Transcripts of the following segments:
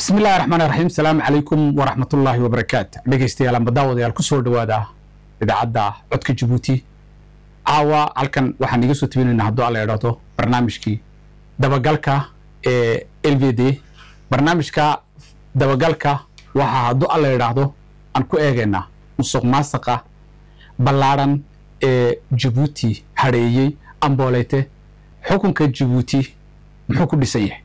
Bismi illahi raxmaan raxiim. Asalaamu calaykum waraxmatullaahi wabarakaatu. Dhegeystayaal amba daawadayaal, kusoo dhowaada idaacadda Codka Jabuuti. Caawa halkan waxaan iga soo tabinaynaa, hadduu Alla idhaahdo, barnaamijkii dabagalka ee LVD. Barnaamijka dabagalka waxaa, hadduu Alla idhaahdo, aan ku eegaynaa musuq maasaqa ballaadhan ee Jabuuti hadheeyey ambooleyte. Xukunka Jabuuti muxuu ku dhisan yahay?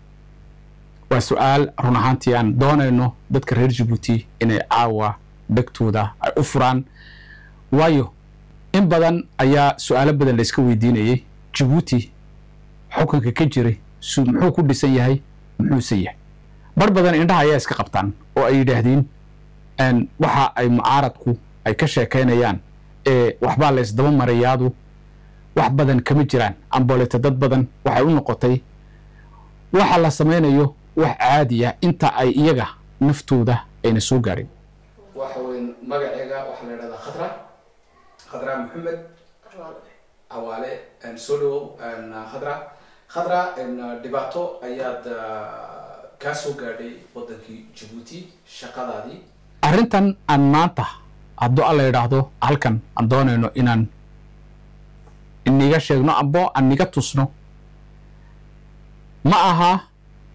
Waa su-aal run ahaantii aan doonayno dadka reer Jabuuti inay caawa dhegtooda ay u furaan, waayo in badan ayaa su-aalo badan la iska weydiinayay: Jabuuti xukunka ka jiray su muxuu ku dhisan yahay, muxuuse yahay? Bar badan indhaha ayaa iska qabtaan oo ay yidhaahdeen waxa ay mucaaradku ay ka sheekaynayaan ee waxbaa la isdaba marayaadu wax badan kama jiraan, amboolete dad badan waxay u noqotay waxa la samaynayo wax caadiya inta ay iyaga naftooda ayna soo gaarin. Waxa weyn magaceega waxaa la yidhahdaa Khadra Maxamed Cawaale. Soo dhawow, Khadra. Khadra, dhibaato ayaad kaa soo gaadhay waddankii Jabuuti shaqadaadii. Arrintan aan maanta, hadduu Alla yidhaahdo, halkan aan doonayno inaan iniga sheegno abo aan niga tusno ma aha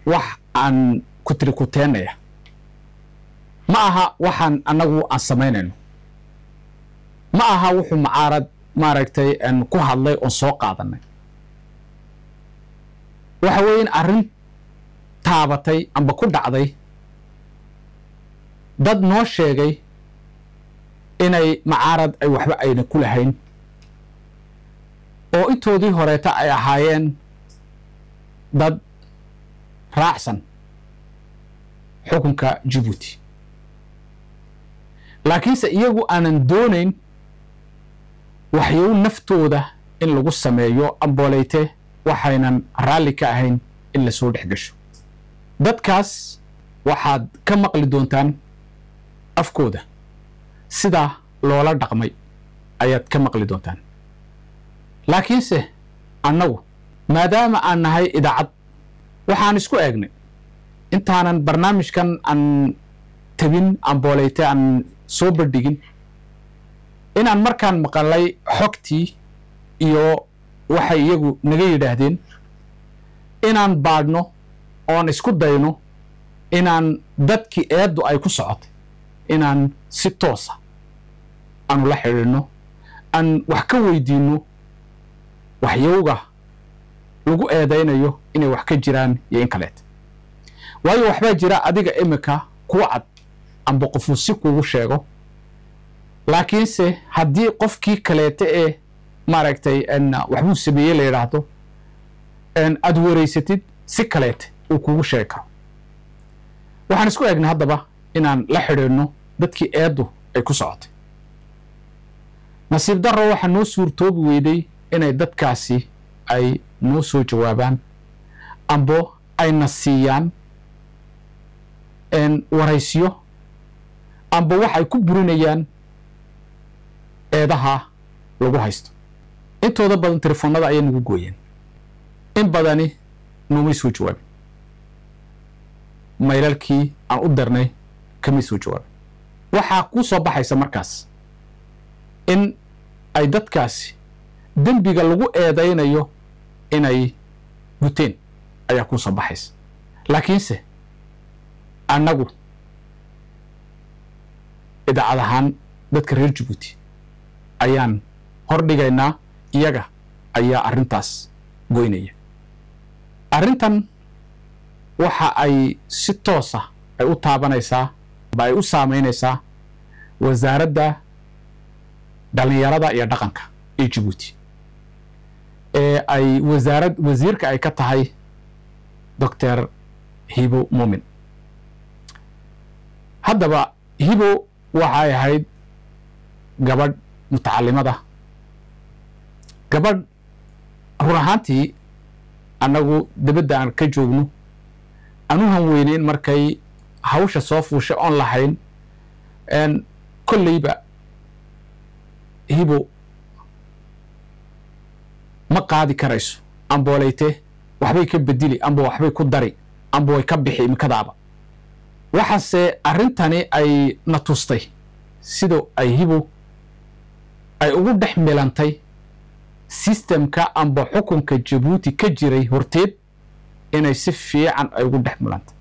wax aan kutirikuteenaya, ma aha waxaan annagu aan samaynayno, ma aha wuxuu mucaarad maaragtay ku hadlay oon soo qaadanay. Waxa weeye in arrin taabatay amba ku dhacday dad noo sheegay inay mucaarad ay waxba ayna ku lahayn, oo intoodii horeeta ay ahaayeen dad raacsan xukunka Jabuuti, laakiinse iyagu aanan doonayn waxyow naftooda in lagu sameeyo ambooleyte waxaynan raalli ka ahayn in lasoo dhex gasho. Dadkaas waxaad ka maqli doontaan afkooda, sidaa loola dhaqmay ayaad ka maqli doontaan. Laakiinse annagu maadaama aan nahay idaacad, waxaan isku eegnay intaanan barnaamijkan aan tabin ambooleyte aan soo bandhigin inaan markaan maqalay xogtii iyo waxay iyagu naga yidhaahdeen inaan baadhno oon isku dayno inaan dadkii eeddu ay ku socotay inaan si toosa aanu la xidhiidhno, aan wax ka weydiinno waxyowga lagu eedaynayo inay wax ka jiraan iyo in kaleeta. Waayo waxbaa jira adiga imika kuu cad amba qofuu si kuugu sheego, laakiinse haddii qofkii kaleeta ee maaragtay waxbuu sameeyey la yidhaahdo aad wareysatid, si kaleete uu kugu sheegi karo. Waxaan isku eegnay haddaba inaan la xidhiidhno dadkii eeddu ay ku socotay. Nasiib darro, waxaa noo suurtoobi weyday inay dadkaasi ay noo soo jawaabaan ambo ayna siiyaan waraysiyo amba waxay ku burinayaan eedaha lagu haysto. Intooda badan telefoonada ayay nagu gooyeen, in badani noomay soo jawaabin, maylalkii aan u darnay kamay soo jawaabin. Waxaa kuu soo baxaysa markaas in ay dadkaasi dembiga lagu eedaynayo inay guteen ayaa kuu soo baxaysa. Laakiinse annagu idaacad ahaan dadka reer Jabuuti ayaan hor dhigaynaa, iyaga ayaa arrintaas goynaya. Arrintan waxa ay si toosa ay u taabanaysaa ba ay u saamaynaysaa Wasaaradda Dhallinyarada iyo Dhaqanka ee Jabuuti ee ay wasaarad wasiirka ay ka tahay Doctor Hibo Muumin. Haddaba Hibo waxay ahayd gabadh mutacalimada, gabadh run ahaantii annagu dibadda aan ka joogno aan u hanweyneyn markay hawsha soo fuushay oon lahayn kolleyba Hibo ma qaadi karayso ambooleyte, waxbay ka bedeli amba waxbay ku dari amba way ka bixi imikadaaba. Waxaase arrintani ay na tustay sida ay Hibo ay ugu dhex milantay systemka amba xukunka Jabuuti ka jiray horteed, inay si fiican ay ugu dhex milantay.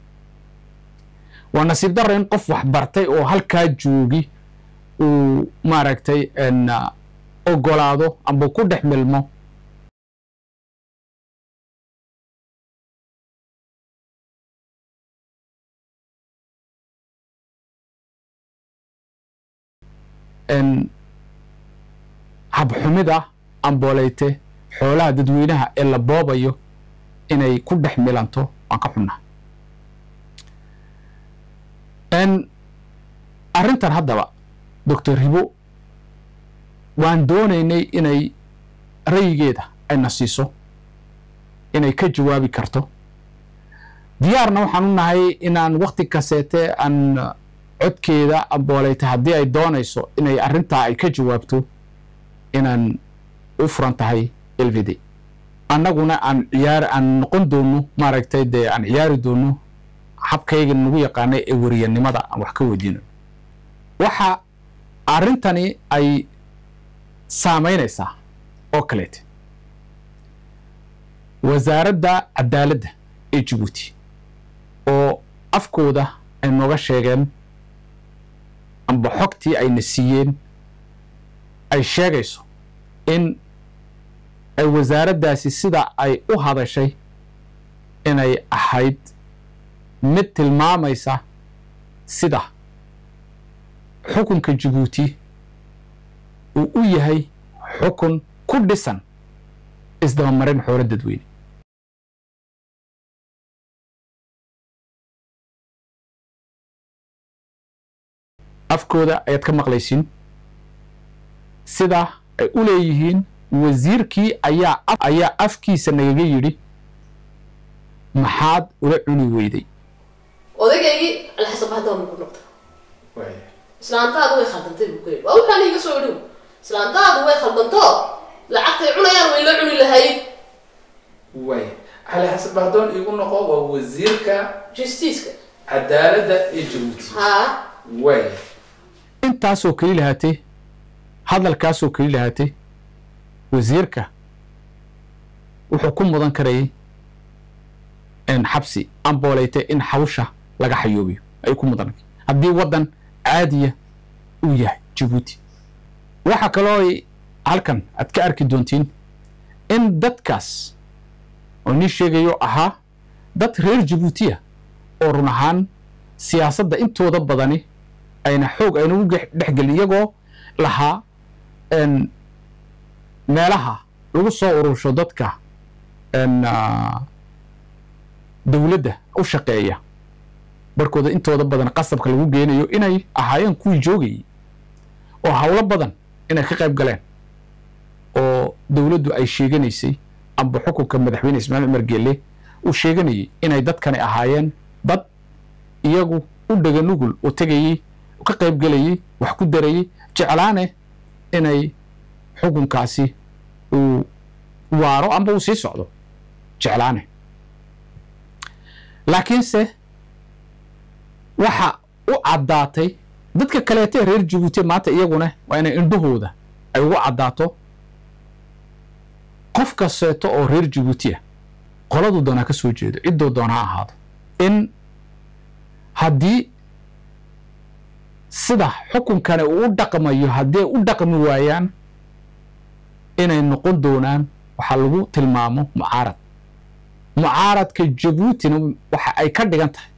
Waa nasiib darro in qof wax bartay oo halkaa joogi uu maaragtay ogolaado amba ku dhex milmo habxumida ambooleyte xoolaha dadweynaha ee la boobayo inay ku dhex milanto. Waan ka xunnahay arrintan. Haddaba Doctor Hibo waan doonaynay inay rayigeeda ayna siiso, inay ka jawaabi karto. Diyaarna waxaan u nahay inaan wakti kaseete aan codkeeda ambooleyta haddii ay doonayso inay arrintaa ay ka jawaabto, inaan u furan tahay LVD, annaguna aan ciyaar aan noqon doono, maaragtay dee aan ciyaari doono habkayga nagu yaqaanay ee weriyanimada aan wax ka weydiino. Waxa arrintani ay saamaynaysaa oo kaleete Wasaaradda Cadaaladda ee Jabuuti oo afkooda ay nooga sheegeen amba xogtii ayna siiyeen ay sheegayso in ay wasaaraddaasi sida ay u hadashay inay ahayd mid tilmaamaysa sida xukunka Jabuuti uu u yahay xukun ku dhisan isdabamarin xoolo dadweyne. Afkooda ayaad ka maqlaysiin sida ay u leeyihiin: wasiirkii ayaa afkiisa nagaga yidhi, "Maxaad ula cuni weyday?" Odaygaygi Alxasan hadda ku noqda, "Islaantaadu way khaldantay," buu ku yidhi. Waa waxaan iiga soo idhiw, "Islaantaadu way khaldanto, lacagtay cunayaan way la cuni lahayd." Way Cali Xasan Bahdoon igu noqo, waa wasiirka justiceka, cadaaladda ee Jabuuti. Haa. Way Intaasoo keli lahaatay, hadalkaasoo keli lahaatay, wasiirka wuxuu ku mudan karayay in xabsi ambooleyte in xawsha laga xayoobiyo ay ku mudan haddii waddan caadiya uu yahay Jabuuti. Waxaa kaloo ay halkan aad ka arki doontiin in dadkaas oo nin sheegayo ahaa dad reer Jabuutiya oo run ahaan siyaasadda intooda badani ayna xoog ayna u dhexgelin, iyagoo lahaa meelaha lagu soo urursho dadka dowladda u shaqeeya barkooda intooda badan qasabka lagu geenayo inay ahaayeen kuwii joogayay oo howlo badan inay ka qayb galeen oo dowladdu ay sheeganaysay amba xukunka madaxweyne Ismaaciil Cumar Geelle uu sheeganayay inay dadkani ahaayeen dad iyagu u dhega nugul oo tegayey, ka qayb gelayay, wax ku darayay, jeclaane inay xukunkaasi uu waaro amba uu sii socdo jeclaane. Laakiinse waxa u caddaatay dadka kaleete reer Jabuuti maanta iyaguna waa inay indhahooda ay ugu caddaato, qof kasteeto oo reer Jabuuti ah, qoladuu doonaa ka soo jeedo, cidduu doona ha ahaado, in haddii sida xukunkani uu u dhaqmayo haddii ay u dhaqmi waayaan inay noqon doonaan waxaa lagu tilmaamo mucaarad. Mucaaradka Jabuutina waxa ay ka dhigan tahay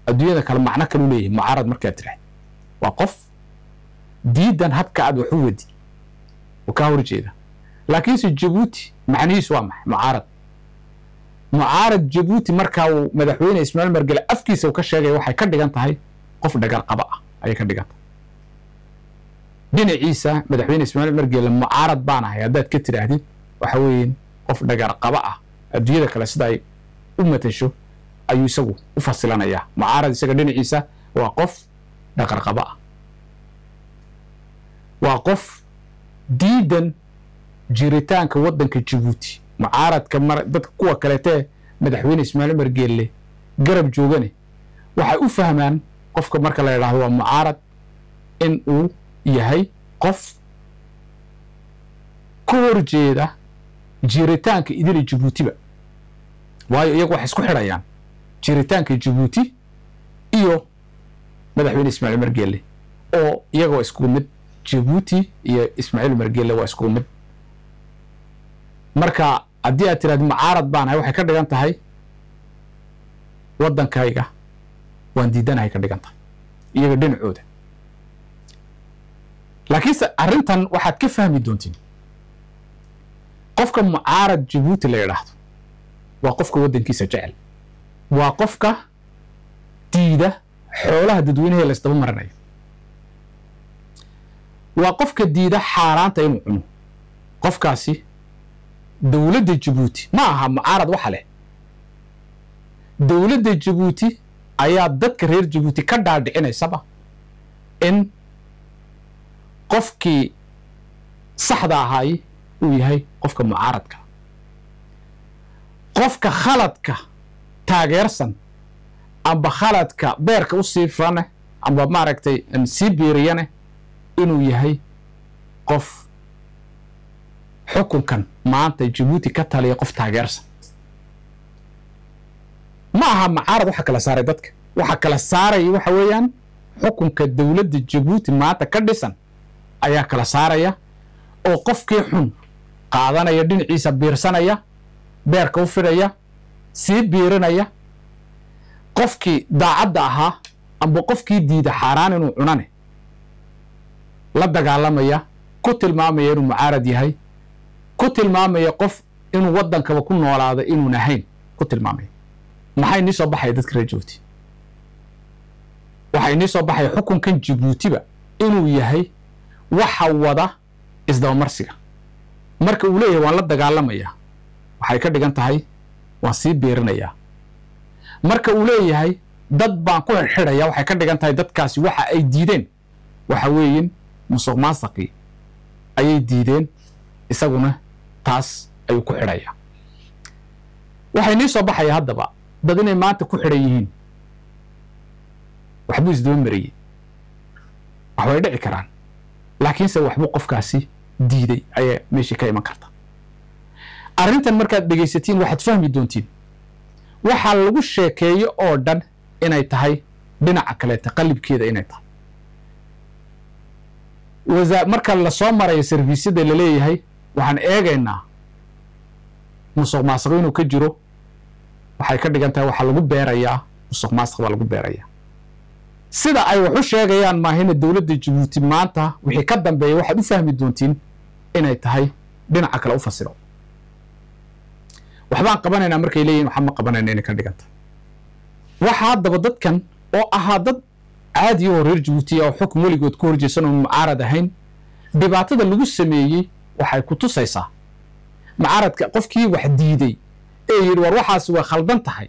adduunyada kale macno kalu leeyahay. Mucaarad markaad tiraahd waa qof diidan habka aad wax u wadid oo kaa horjeeda, laakiinse Jabuuti macnihiisu waa maxay mucaarad? Mucaarad Jabuuti markaa uu madaxweyne Ismaaciil Margele afkiisa uu ka sheegaya waxay ka dhigan tahay qof dhagar qaba ah ayay ka dhigan tahay. Dhinaciisa madaxweyne Ismaaciil Margele mucaarad baan ahay haddaad ka tidhaahdid, waxa weeye qof dhagar qaba ah. Adduunyada kale sida ay u matasho ayuu isagu u fasilanayaa. Mucaarad isaga dhinaciisa waa qof dhaqar qaba ah, waa qof diidan jiritaanka waddanka Jabuuti. Mucaaradka mar dadka kuwa kaleetee madaxweyne Ismaaciil Cumar Geelle garab joogane Waxay u fahmaan qofka marka la yidhaahdo waa mucaarad in uu yahay qof ka horjeeda jiritaanka idila Jabuutiba, waayo iyagu waxay isku xidhayaan jiritaanka Jabuuti iyo madaxweyne Ismaaciil Cumar Geelle, oo iyaga waa iskugu mid. Jabuuti iyo Ismaaciil Cumar Geelle waa iskugu mid. Marka haddii aad tiraahdo mucaarad baan ahay, waxay ka dhigan tahay waddankayga waan diidanahay ka dhigan tahay iyaga dhinacooda. Laakiinse arrintan waxaad ka fahmi doontiin qofka mucaarad Jabuuti la yidhaahdo waa qofka waddankiisa jecel, waa qofka diida xoolaha dadweynaha la isdaba marinayo, waa qofka diida xaaraanta inuu cuno. Qofkaasi dowladda Jabuuti ma aha mucaarad waxa leh. Dowladda Jabuuti ayaa dadka reer Jabuuti ka dhaadhicinaysaba in qofkii saxda ahaay uu yahay qofka mucaaradka, qofka khaladka taageersan amba khaladka beerka u sii fane amba maaragtay sii biiriyane inuu yahay qof xukunkan maanta Jabuuti ka taliya qof taageersan. Ma aha mucaarad waxa kala saaray dadka, waxa kala saaraya waxa weeyaan xukunka dowladda Jabuuti maanta ka dhisan ayaa kala saaraya, oo qofkii xun qaadanaya, dhinaciisa biirsanaya, beerka u fidhaya, sii biirinaya, qofkii daacadda ahaa amba qofkii diida xaaraan inuu cunane la dagaalamaya, ku tilmaamaya inuu mucaarad yahay, ku tilmaamaya qof inuu waddankaba ku noolaado inuun ahayn ku tilmaamaya. Maxaa inii soo baxaya dadka reer Jabuuti? Waxaa inii soo baxaya xukunkan Jabuutiba inuu yahay waxa wada isdabamarsiga. Marka uu leeyahay waan la dagaalamayaa, waxay ka dhigan tahay waan sii biirinayaa. Marka uu leeyahay dad baan ku xidhxidhaya, waxay ka dhigan tahay dadkaasi waxa ay diideen waxa weeyin musuq maasaqii ayay diideen, isaguna taas ayuu ku xidhayaa. Waxay nii soo baxaya haddaba dad inay maanta ku xidhan yihiin waxbuu isdaba mariyey, wax way dhici karaan, laakiinse waxbuu qofkaasi diiday ayaa meeshii ka iman karta. Arrintan markaad dhegaysatiin waxaad fahmi doontiin waxaa lagu sheekeeyo oo dhan inay tahay dhinaca kaleeta qalibkeeda inay tahay. Marka lasoo marayo serviisyada laleeyahay waxaan eegaynaa musuq maasuq inuu ka jiro, waxay ka dhigan tahay waxaa lagu beerayaa musuq maasuq baa lagu beerayaa. Sida ay wax u sheegayaan maahina dowladda Jabuuti maanta wixii ka dambeeya waxaad u fahmi doontiin inay tahay dhinaca kale u fasiro. Waxbaan qabanaynaa markay leeyihin waxba ma qabanayna inay ka dhigan tahay. Waxa haddaba dadkan oo ahaa dad caadi oo reer Jabuuti oo xukun weligood ku horjeesan oo mucaarad ahayn, dhibaatada lagu sameeyey waxay ku tusaysaa mucaaradka qofkii wax diiday ee yidhi war waxaas waa khaldan tahay,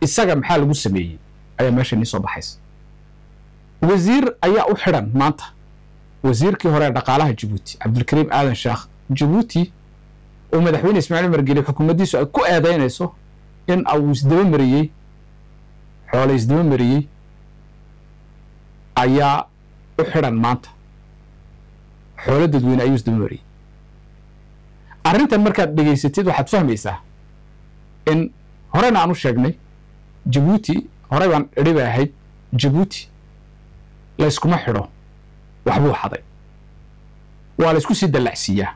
isaga maxaa lagu sameeyey ayaa meesha nii soo baxaysa. Wasiir ayaa u xidhan maanta, wasiirkii hore ee dhaqaalaha Jabuuti Cabdulkariim Aadan Sheekh Jabuuti, oo madaxweyne Ismaaciil Cumar Geelle xukuumaddiisu ay ku eedeynayso in uu isdaba mariyey xoolo isdaba mariyey ayaa u xidhan maanta. Xoolo dadweyne ayuu isdaba mariyey. Arrintan markaad dhegaysatid waxaad fahmaysaa in horena aan u sheegnay Jabuuti horey baan idhi bay ahayd Jabuuti layskuma xidho waxbuu xaday, waa laysku sii dallacsiiyaa.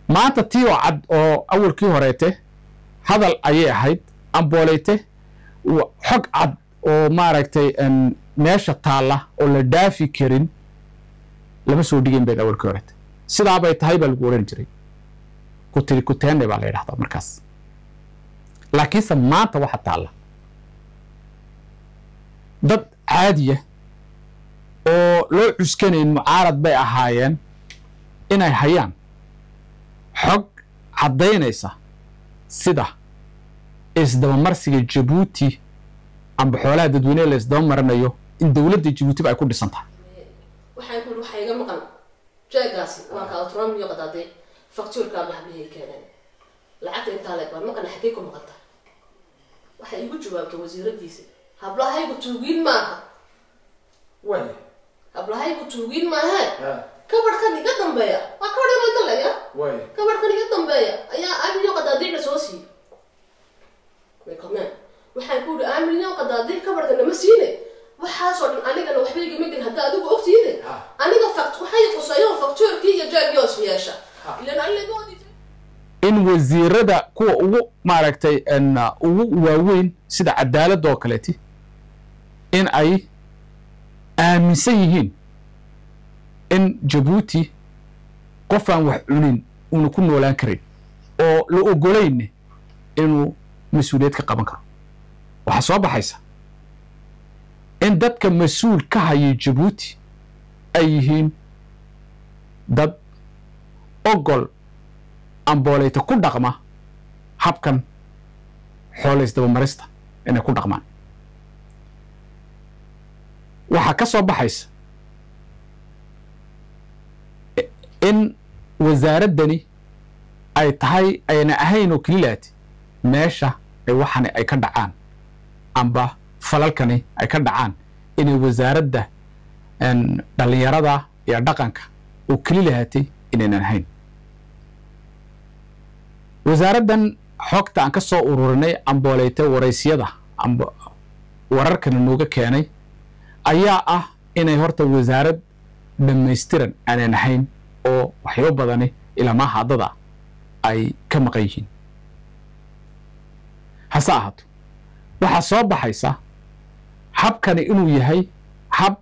Maanta tii oo cad oo awalkii horeete hadal ayay ahayd ambooleyte xog cad oo maaragtay meesha taalla oo la dhaafi karin lama soo dhigayn bayd awalkii horeete. Sidaa bay tahay baa lagu odhan jiray, kutiri kuteenne baa la yidhahdaa markaas. Laakiinse maanta waxa taalla dad caadiya oo loo cuskanayn mucaarad bay ahaayeen inay hayaan xog caddaynaysa sida isdabamarsiga Jabuuti amba xoolaha dadweyneha la isdaba marinayo in dowladda Jabuutiba ay ku dhisan tahay. Waxaan ku yidhi waxaa iga maqan jeegaasi waan kaa trump iyo qadaadee faktuurkaa hablihii keeneen lacagta intaa leeg baan maqana, xagee ku maqan tahay? Waxay igu jawaabtay wasiiradiisa, hablahaygu tuugiin maaha. Hablahaygu tuugiin maahe. Kabadhkan iga dambeeya waa kabadh yaroo dalaya. Kabadhkan iga dambeeya ayaa amilyo qadaadiicna soo siiyey. Way komeen. Waxaan ku yidhi, amilyo qadaadiic kabadhka nama siine, waxaasoo dhan anigana waxba igama gelin hadda adigu ogtihiine. Aniga fact waxay quseeyo facturekii iyo jaagyoos yeesha ilan aniga. In wasiirada kuwa ugu maaragtay ugu waaweyn sida cadaaladda oo kaleeti in ay aaminsan yihiin in Jabuuti qof aan wax cunin uuna ku noolaan karin oo la ogolayne inuu mas-uuliyad ka qaban karo. Waxaa soo baxaysa in dadka mas-uul ka haya Jabuuti ay yihiin dad ogol ambooleyta ku dhaqma habkan xoolaysdabamarista inay ku dhaqmaan. Waxaa ka soo baxaysa in wasaaraddani ay tahay ayna ahayn oo kelilaati meesha ay waxani ay ka dhacaan amba falalkani ay ka dhacaan, inay wasaaradda dhallinyarada iyo dhaqanka oo keli lahaatay inaynan ahayn. Wasaaraddan xogta aan ka soo ururinay ambooleytay waraysiyada amba wararkana nooga keenay ayaa ah inay horta wasaarad dhammaystiran aanan ahayn oo waxyaabo badani ilamaa haddada ay ka maqan yihiin. Hase ahaato, waxaa soo baxaysa habkani inuu yahay hab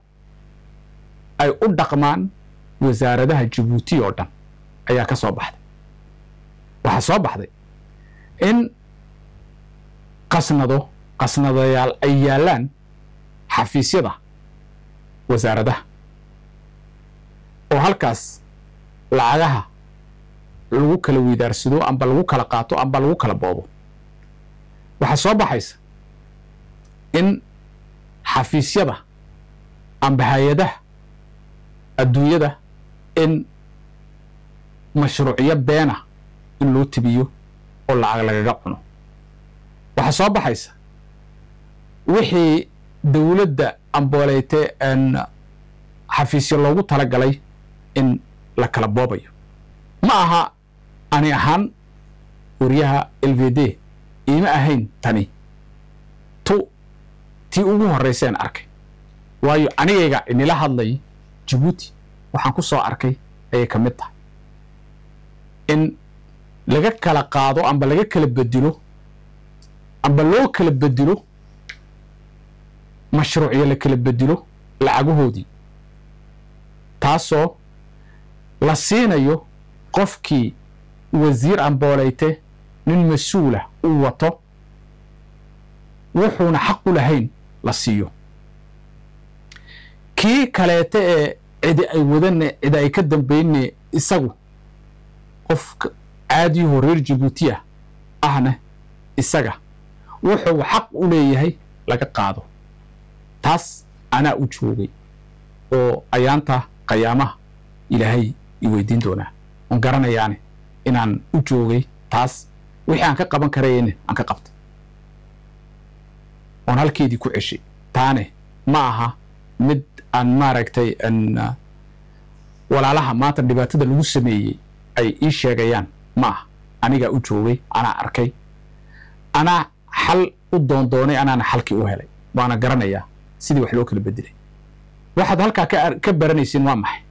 ay u dhaqmaan wasaaradaha Jabuuti oo dhan ayaa ka soo baxday. Waxaa soo baxday in qasnado qasnadayaal ay yaallaan xafiisyada wasaaradaha oo halkaas lacagaha lagu kala weydaarsado amba lagu kala qaato amba lagu kala boobo. Waxaa soo baxaysa in xafiisyada amba hay-adaha adduunyada in mashruucyo beena in loo tibiyo oo lacag lagaga cuno. Waxaa soo baxaysa wixii dowladda ambooleyte xafiisyo loogu talagalay in la kala boobayo. Ma aha ani ahaan wariyaha LVD iima ahayn tani tu tii ugu horrayseen arkay, waayo anigayga inila hadlay Jabuuti waxaan ku soo arkay ayay ka mid tahay in laga kala qaado amba laga kala bedilo amba loo kala bedilo mashruucyo la kala bedilo lacagahoodii, taasoo la siinayo qofkii wasiir ambooleyte nin mas-uula uu wato wuxuuna xaq u lahayn la siiyo, kii kaleete ee cidi ay wadane cidi ay ka dambayne isagu qof caadiyuhu reer Jabuutiya ahna isaga wuxuu xaq u leeyahay laga qaado. Taas anaa u joogay oo ayaanta qayaamaha Ilaahay i weydiin doonaa oon garanayaane inaan u joogay taas, wixii aan ka qaban karayene aan ka qabtay oon halkeedii ku ceshay. Taane ma aha mid aan maaragtay walaalaha maanta dhibaatada lagu sameeyey ay ii sheegayaan ma aha. Anigaa u joogay, anaa arkay, anaa xal u doondoonay, anaana xalkii u helay, waana garanayaa sidii wax loo kala bedelay. Waxaad halkaa ka baranaysiin waa maxay?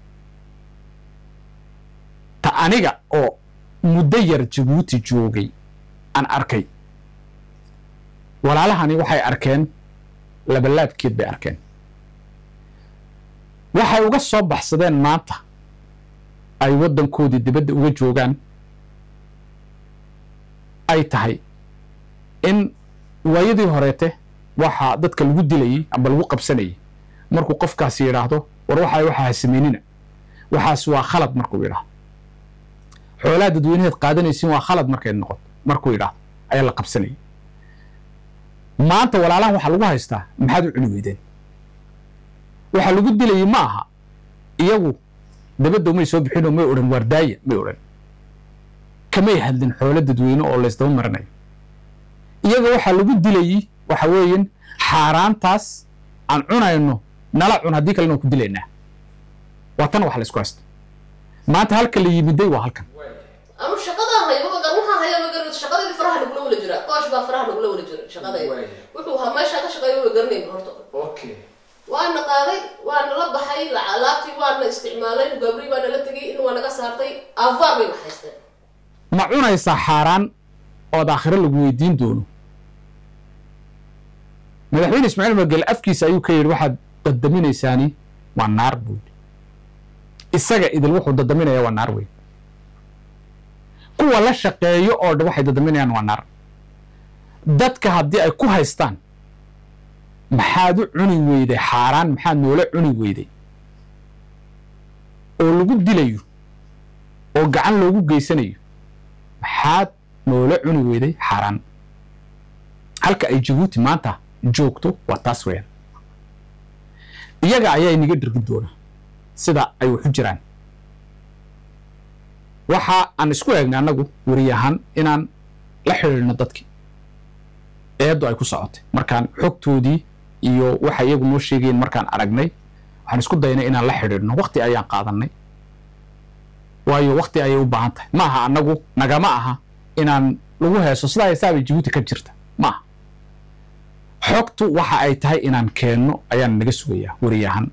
Ta aniga oo muddo yar Jabuuti joogay aan arkay, walaalahani waxay arkeen labalaabkeed bay arkeen. Waxay uga soo baxsadeen maanta ay waddankoodii dibadda uga joogaan ay tahay in waayadii horeete waxaa dadka lagu dilayey amba lagu qabsanayey markuu qofkaasi yidhaahdo, war waxaa ha samaynina, waxaas waa khalad, markuu yidhaahdo xoolaha dadweynaheed qaadanaysiin waa khalad markay noqoto, markuu yidhaahdo ayaa la qabsanayay. Maanta walaalahan waxaa lagu haystaa maxaad u cuni weydeen? Waxaa lagu dilayey ma aha iyagu dabadda umay soo bixin oo may odhan waardaaya, may odhan, kamay hadlin xoolo dadweyne oo laysdaba marinayo. Iyaga waxaa lagu dilayey waxa weeyan xaaraantaas aan cunayno nala cun, haddii kalena waan ku dilaynaa. Waa tan wax la isku haysto maanta. Halka la yimiday waa halkan. Anu shaqadaan hayo ma gar, waxaan hayo ma garan. Shaqadayda faraha lagula wala jira, qoosh baa faraha lagula wala jira shaqadayda. Wuxuu ahaa meeshaa ka shaqeeyo ma garanayn horta. Waana qaaday, waana la baxay alaabtii, waana isticmaalay, gabri baana la tegay, in waa naga saartay, afaar bay waxaysteen. Ma cunaysaa xaaraan ood aakhiro lagu weydiin doono? Madaxweyne Ismaaciil Margele afkiisa ayuu ka yidhi, waxaad dadaminaysaani waa naar buu yidhi. Isaga idil wuxuu dadaminaya waa naar weyn. Kuwa la shaqeeyo oo dhan waxay dadaminayaan waa naar. Dadka haddii ay ku haystaan maxaad u cuni weyday xaaraan, maxaad noola cuni weyday, oo lagu dilayo oo gacan loogu geysanayo, maxaad noola cuni weyday xaaraan? Halka ay Jabuuti maanta joogto waa taas weeyaan. Iyaga ayaa inaga dhirgi doona sida ay waxu jiraan. Waxa aan isku eegnay annagu weri ahaan inaan la xidhiidhno dadkii eeddu ay ku socotay. Markaan xogtoodii iyo waxa iyagu noo sheegayeen markaan aragnay, waxaan isku daynay inaan la xidhiidhno. Waqti ayaan qaadanay, waayo waqti ayay u baahan tahay. Ma aha annagu nagama aha inaan lagu heeso sidaa heesaabay Jabuuti ka jirta, ma aha. Xogtu waxa ay tahay inaan keenno ayaan naga sugayaa weriyahan.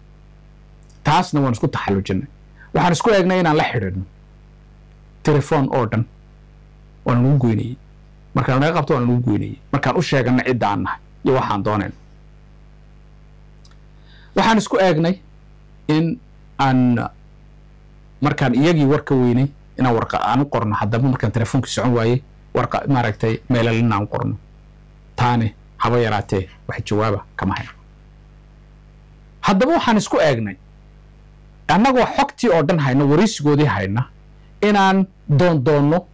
Taasna waan isku taxallujinay. Waxaan isku eegnay inaan la xidhiidhno telefoon oo dhan, waana nagu goynayey. Markaan naga qabto waana nagu goynayey. Markaan u sheegano cidda aan nahay iyo waxaan doonayno, waxaan isku eegnay in aan markaan iyagii warka weynay inaan warqa aan u qorno. Haddaba markaan telefoonkii socon waayey, warqa maaragtay meelalina aan u qorno, taane haba yaraatee wax jawaaba kama hayn. Haddaba waxaan isku eegnay annagoo xogtii oo dhan hayna, waraysigoodii hayna, inaan doondoonno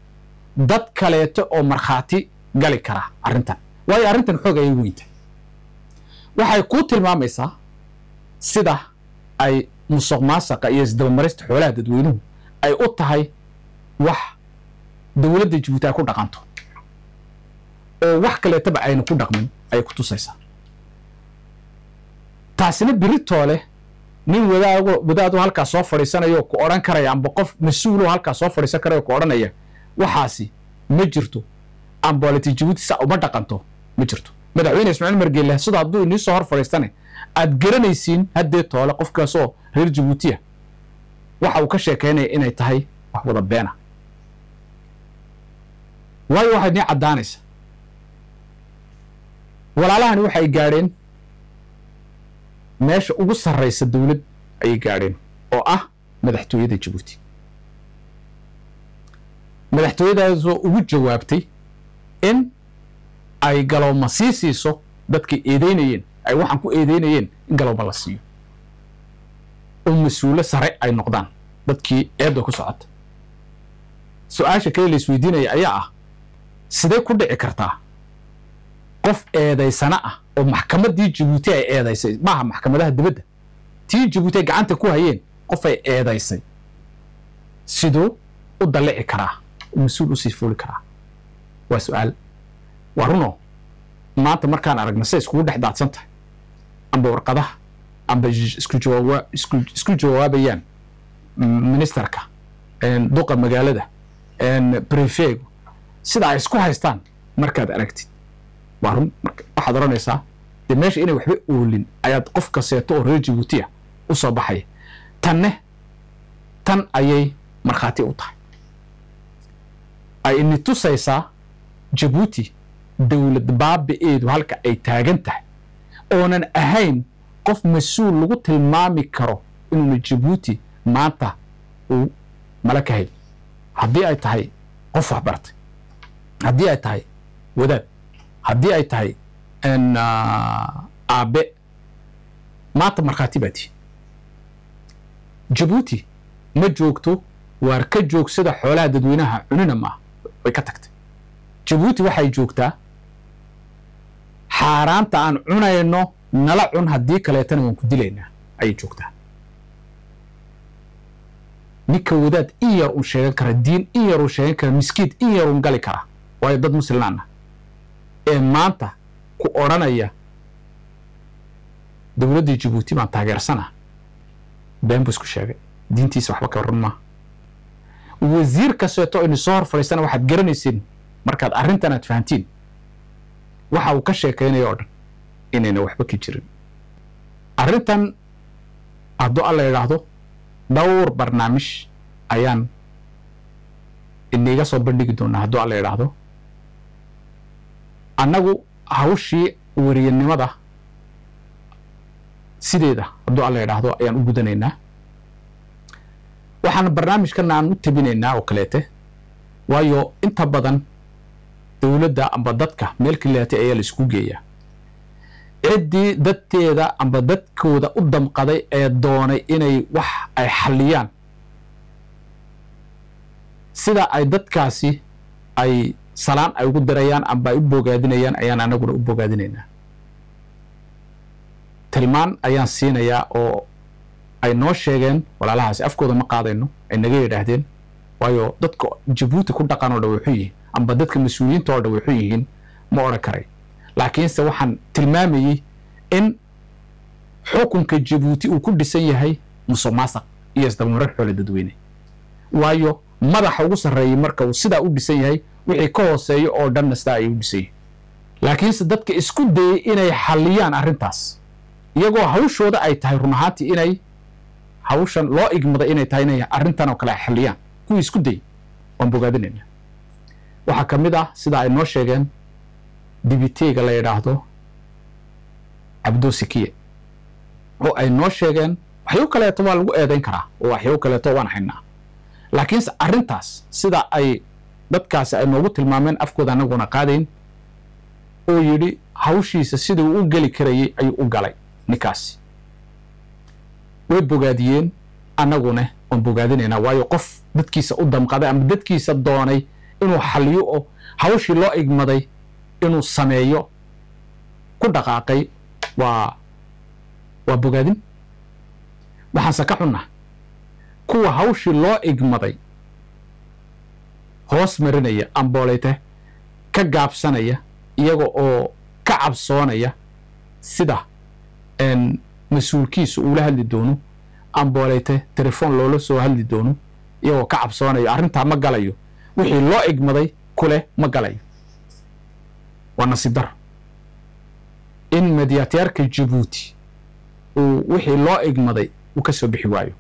dad kaleeto oo markhaati gali kara arrintan, waayo arrintan xoog ayay weyntahay. Waxay kuu tilmaamaysaa sida ay musuq maasaqa iyo isdabamarista xoolaha dadweynuhu ay u tahay wax dowladda Jabuuti ay ku dhaqanto oo wax kaleetaba ayna ku dhaqmin ayay ku tusaysaa. Taasina biritoole nin wadaago wadaadu halkaa soo fadhiisanayo ku odhan karaya, amba qof mas-uuloo halkaa soo fadhiisan karaya ku odhanaya waxaasi ma jirto, ambaliti Jabuuti saa uma dhaqanto, ma jirto. Madaxweyne Ismaaciil Margeele sida hadduu inii soo hor fadhiistane aad garanaysiin haddee toole qofkaasoo reer Jabuutiya waxa uu ka sheekaynaya inay tahay wax wada beena, waayo waxay nii caddaanaysa walaalahani waxay gaadheen meesha ugu sarraysa dowlad ayay gaadheen oo ah madaxtooyada Jabuuti, madaxtooyadaasoo ugu jawaabtay in ay galowma sii siiso dadkay eedeynayeen, ay waxaan ku eedeynayeen in galowma la siiyo oo mas-uulo sare ay noqdaan dadkii eedda ku socota. Su-aasha kale la isweydiinaya ayaa ah, sidee ku dhici kartaa qof eedaysana ah oo maxkamaddii Jabuuti ay eedaysay, maaha maxkamadaha dibadda, tii Jabuuti ay gacanta ku hayeen, qof ay eedaysay siduu u dallici karaa oo mas-uul usii fuuli karaa? Waa su-aal. Waa runo maanta markaan aragno siday iskugu dhex daadsan tahay amba warqadaha amba isku jawaabayaan ministerka, duqa magaalada, prefego, sida ay isku haystaan markaad aragtid, waa run waxaad odhanaysaa dee meesha inay waxba oolin ayaad qof kaseeto oo reer Jabuuti ah u soo baxaya. Tanne tan ayay markhaati u tahay, ay ini tusaysaa Jabuuti dowlad baabi'eedu halka ay taagan tahay, oonan ahayn qof mas-uul lagu tilmaami karo inuuna Jabuuti maanta uu mala ka hayn. Haddii ay tahay qof wax bartay, haddii ay tahay wadaad, haddii ay tahay aabe, maanta markhaati baa tihi. Jabuuti ma joogto waar ka joogsada xoolaha dadweynaha cunina maaha, way ka tagtay. Jabuuti waxay joogtaa xaaraanta aan cunayno nala cun, haddii kaleetana waan ku dilaynaa ayay joogtaa. Ninka wadaad in yar uun sheegan kara, diin in yar uun sheegan kara, miskiid in yar uun gali kara, waayo dad muslimaan ah. Ee maanta ku odhanaya dowladda Jabuuti baan taageersanaa, been buu isku sheegay, diintiisa waxba ka run maaha. Wasiir kasteeto inu soo hor fadhiistana waxaad garanaysiin markaad arrintan aad fahantiin waxa uu ka sheekaynayo oo dhan inayna waxba ka jirin. Arrintan hadduu Alla idhaahdo dhowr barnaamij ayaan iniga soo bandhigi doonaa hadduu Alla idhaahdo. Annagu hawshii weriyanimada sideeda hadduu Alla idhaahdo ayaan u gudanaynaa. Waxaan barnaamijkana aan u tabinaynaa oo kaleete, waayo inta badan dowladda amba dadka meel kaleete ayaa la isku geeyaa. Ciddii dadteeda amba dadkooda u damqaday ee doonay inay wax ay xalliyaan, sida ay dadkaasi ay salaan ay ugu dirayaan amba ay u bogaadinayaan ayaan anaguna u bogaadinaynaa. Tilmaan ayaan siinayaa oo ay noo sheegeen walaalahaasi, afkooda ma qaadayno, ay naga yidhaahdeen, waayo dadka Jabuuti ku dhaqan oo dhan way xun yihiin amba dadka mas-uuliyiinta oo dhan way xun yihiin ma odhan karay, laakiinse waxaan tilmaamayey in xukunka Jabuuti uu ku dhisan yahay musuq maasuq iyo isdabamarin xoole dadweyne. Waayo madaxa ugu sarreeyay marka uu sidaa u dhisan yahay, wixii ka hooseeya oo dhanna sidaa ayay u dhisan yihiin. Laakiinse dadka isku dayey inay xalliyaan arrintaas, iyagoo hawshooda ay tahay run ahaantii inay hawshan loo igmaday inay tahay inay arrintan oo kale ay xalliyaan, kuwii isku dayey waan bogaadinaynaa. Waxaa ka mid ah sida ay noo sheegeen dibiteega la yidhaahdo Cabdo Sikiye, oo ay noo sheegeen waxyo kaleeto waa lagu eedayn karaa oo waxyo kaleeto waan haynaa, laakiinse arrintaas sida ay dadkaasi ay noogu tilmaameen afkooda anaguna qaadayn, oo yidhi hawshiisa sidii uu u geli karayay ayuu u galay ninkaasi. Way bogaadiyeen, annaguna waan bogaadinaynaa, waayo qof dadkiisa u damqaday ama dadkiisa doonay inuu xalliyo oo hawshii loo igmaday inuu sameeyo ku dhaqaaqay waa bogaadin. Waxaanse ka xunnaa kuwa hawshii loo igmaday hoos marinaya ambooleyte ka gaabsanaya, iyaga oo ka cabsoonaya sida mas-uulkiisu uula hadli doono ambooleyte telefoon loola soo hadli doono, iyagoo ka cabsoonayo arrintaa ma galayo, wixii loo igmaday kule ma galayo. Waa nasiib daro in mediyateerka Jabuuti uu wixii loo igmaday uu ka soo bixi waayo,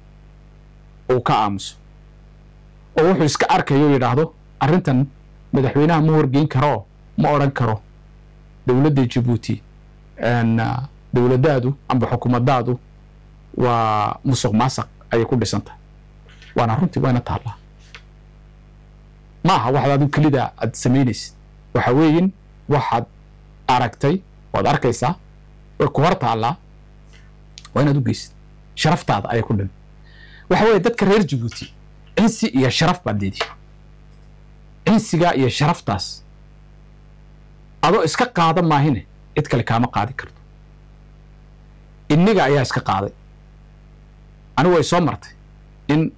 uu ka aamuso oo wuxuu iska arkayo yidhaahdo arrintan madaxweynaha ma horgeyn karo, ma odhan karo dowladda Jabuuti dowladdaadu amba xukuumadaadu waa musuq maasuq ayay ku dhisan tahay. Waana runtii, wayna taallaa. Ma aha waxaad adigu kelida aad samaynaysid, waxa weeyin waxaad aragtay waad arkaysaa, way ku hor taallaa, waa inaad u geysid, sharaftaada ayay ku dhimi. Waxa weeye dadka reer Jabuuti cinsi iyo sharaf baad leedihi. Cinsigaa iyo sharaftaas adoo iska qaada maahine cid kale kaama qaadi karto. Inniga ayaa iska qaaday. Anigu way soo martay in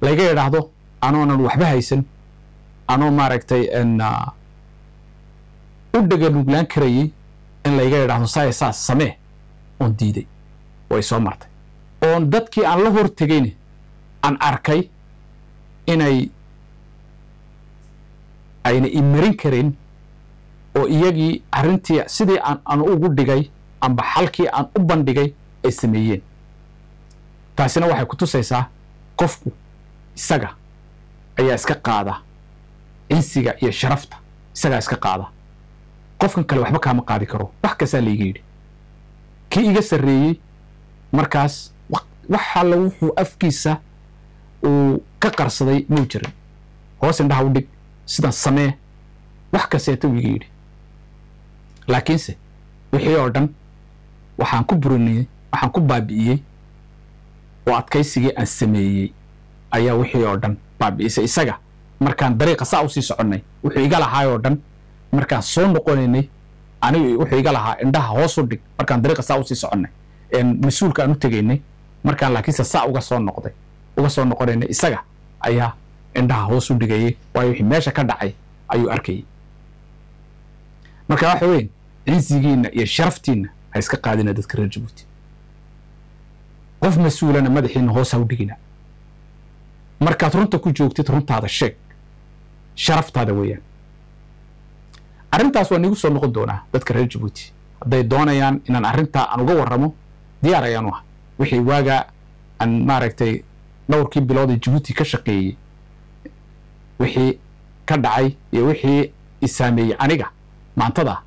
layga yidhaahdo anoonan waxba haysan, anoo maaragtay u dhaganuglaan karayey in layga yidhaahdo saaya saas samee, oon diiday. Way soo martay oon dadkii aan la hor tegayna aan arkay inay ayna imarin karin, oo iyagii arrintii sidii aan ugu dhigay amba xalkii aan u bandhigay ay sameeyeen. Taasina waxay ku tusaysaa qofku isaga ayaa iska qaada cinsiga iyo sharafta, isagaa iska qaada, qofkan kale waxba kaama qaadi karo. Wax kastaa layga yidhi kii iga sarreeyey markaas wax alla wuxuu afkiisa uu ka qarsaday muu jirin, hoos indhaha u dhig, sidan samee, wax kaseeta uu iga yidhi. Laakiinse wixii oo dhan waxaan ku buriniyey, waxaan ku baabi'iyey oo adkaysigii aan sameeyey ayaa wixii oo dhan baabi'isay. Isaga markaan dariiqa saa usii soconnay wuxuu iga lahaay oo dhan, markaan soo noqonaynay anigu wuxuu iga lahaa indhaha hoos u dhig, markaan dariiqa saa usii soconnay mas-uulka aan u tegaynay, markaan laakiinse saa uga soo noqday uga soo noqonaynay isaga ayaa indhaha hoos u dhigayay, waayo wixii meesha ka dhacay ayuu arkayay. Marka waxa weyn, cizigiinna iyo sharaftiinna ha iska qaadina dadka reer Jabuuti. Qof mas-uulana madaxiina hoos ha u dhigina. Markaad runta ku joogtid, runtaada sheeg, sharaftaada weeyaan. Arrintaas waa niigu soo noqon doonaa. Dadka reer Jabuuti hadday doonayaan inaan arrintaa aan uga warramo, diyaar ayaan u ah. Wixii waagaa aan maaragtay dhowrkii bilood ee Jabuuti ka shaqeeyey, wixii ka dhacay iyo wixii isaameeyey aniga maantada,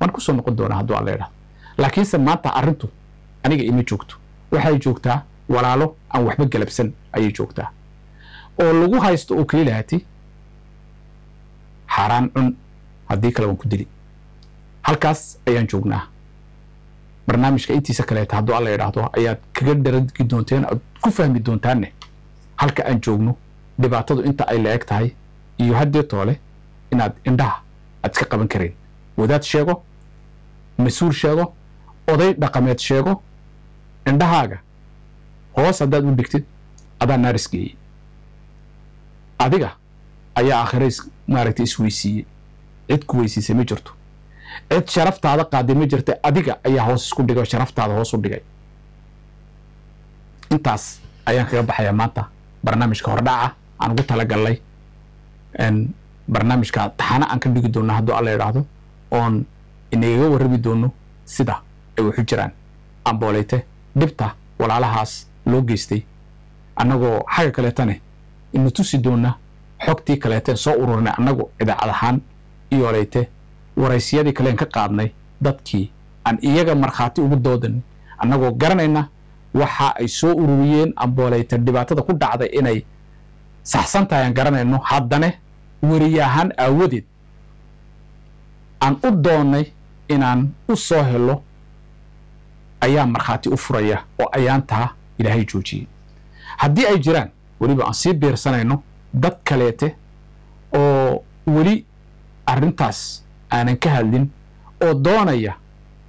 waan ku soo noqon doonaa hadduu Alla idhahdo. Laakiinse maanta arrintu aniga ima joogto. Waxay joogtaa walaalo aan waxba galabsan ayay joogtaa, oo lagu haysto oo keli lahati xaaraan cun, haddii kale waan ku dili. Halkaas ayaan joognaa. Barnaamijka intiisa kaleeta, hadduu Alla idhaahdo, ayaad kaga dharagi doonteen, aad ku fahmi doontaanne halka aan joogno, dhibaatadu inta ay la eg tahay, iyo haddee toole inaad indhaha aad iska qaban karayn. Wadaad sheego, mas-uul sheego, oday dhaqameed sheego, indhahaaga hoos haddaad u dhigtid, adaa naaris geeyey, adiga ayaa aakhiro maaragtay isweysiiyey. Cid ku weysiisay ma jirto, cid sharaftaada qaaday ma jirta. Adiga ayaa hoos isku dhigay oo sharaftaada hoos u dhigay. Intaas ayaan kaga baxayaa maanta barnaamijka hordhaca aan ugu talagalnay. Barnaamijka taxana aan ka dhigi doono, hadduu Alla idhaahdo, oon inagaga warrami doono sida ay waxu jiraan, ambooleyte dhibta walaalahaas loo geystay, annagoo xagga kaleetane inu tusi doona xogtii kaleeteen soo ururinay annagu idaacad ahaan, iyoleyte waraysiyadii kaleen ka qaadnay dadkii aan iyaga markhaati ugu doodan, annagoo garanayna waxa ay soo ururiyeen ambooleyte dhibaatada ku dhacday inay saxsan tahay aan garanayno. Haddane weriye ahaan aawadeed aan u doonnay inaan u soo helo ayaa markhaati u furaya oo ayaantaa Ilaahay joojiyey. Haddii ay jiraan weliba aan sii biirsanayno dad kaleete oo weli arrintaas aanan ka hadlin oo doonaya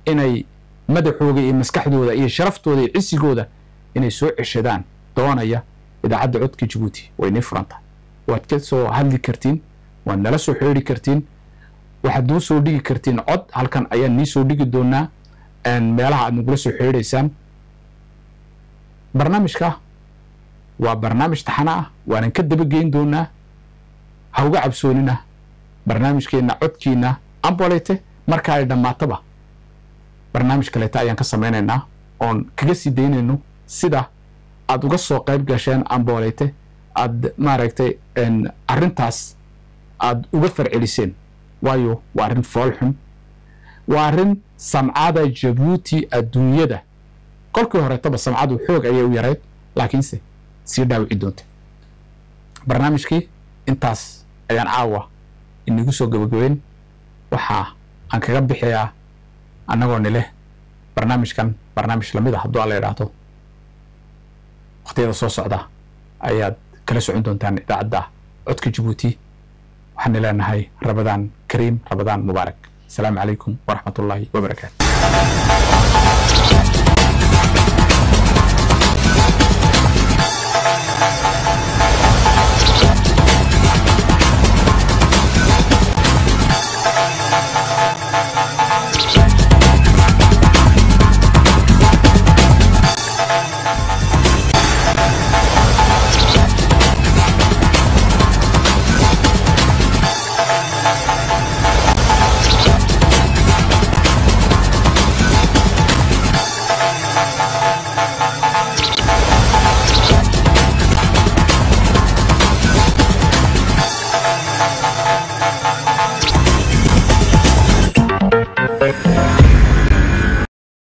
inay madaxooga iyo maskaxdooda iyo sharaftooda iyo cisigooda inay soo ceshadaan doonaya, idaacadda Codka Jabuuti way inii furan tahay. Waad ka soo hadli kartiin, waad nala soo xiriiri kartiin, waxaad noo soo dhigi kartiin cod. Halkan ayaan nii soo dhigi doonaa meelaha aad nagula soo xiriireysaan. Barnaamijka waa barnaamij taxana ah, waanan ka dabageyn doonaa. Ha uga cabsoonina barnaamijkeenna codkiina ambolete. Marka ay dhammaataba, barnaamij kaleeta ayaan ka samaynaynaa oon kaga sii daynayno sida aad uga soo qayb gasheen ambooleyte, aad maaragtay arrintaas aad uga farceliseen. Waayo, waa arrin fool xun, waa arrin samcada Jabuuti adduunyada kolkii horetaba samcadu xoog ayay u yarayd, laakiinse sii dhaawici doonta. Barnaamijkii intaas ayaan caawa inagu soo gabagabeyn. Waxaa aan kaga bixiyaa annagoo nileh barnaamijkan barnaamij lamid ah, hadduu Alla idhaahdo, waqtiyada soo socda ayaad kala socon doontaan idaacadda Codka Jabuuti. Waxaan leenahay Ramadaan kariim, Ramadaan mubaarak. Asalaamu calaykum waraxmatullaahi wabarakaatu.